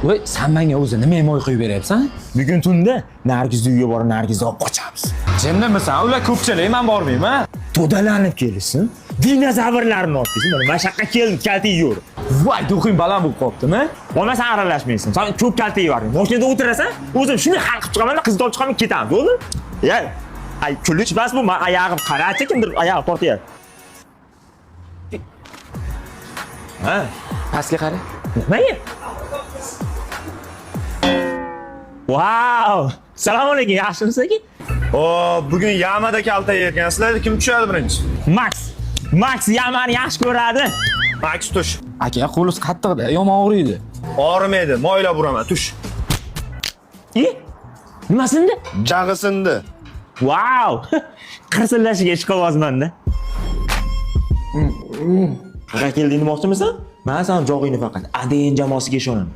Voy, san menga o'zi nima moy quyib beryapsan? Bugun tunda Nargizni uyiga borib, Nargizni olib qochamiz. Jinnimisan? Ular ko'pchilik, men bormayman. To'dalanib kelishsin, dinozavrlarni olib kelsin. Mana mashaqqa keldim, kaltak yeyver. Voy, дух ing baland bo'lib qolibdimi? Bo'lmasa san aralashmaysan. San ko'p kaltak yeyverding. Mashinada o'tirasan, o'zim shunday hal qilib chiqaman, qizni olib chiqaman, ketamiz, bo'ldi? Ya, ay kulish emas bu, man oyog'im qarachi, kimdir oyog'im tortyapti. Ha, Pastga qara. nimaga? Vau! Assalomu alaykum, yaxshimisiz aka? O, bugun yamada kalta yergansizlar. Kim tushadi birinchi? Max. Max yamani yaxshi ko'radi. Max tush. Aka, qo'lingiz qattiqda, yomon og'riydi. Og'rimaydi, moylab uraman, tush. I? Nimasindi? Jag'i sindi. Vau! Qirsillashiga ishqibozman-da. Qayerga kelding demoqchimisan? Men san jog'ingni faqat ADN jamoasiga ishonaman.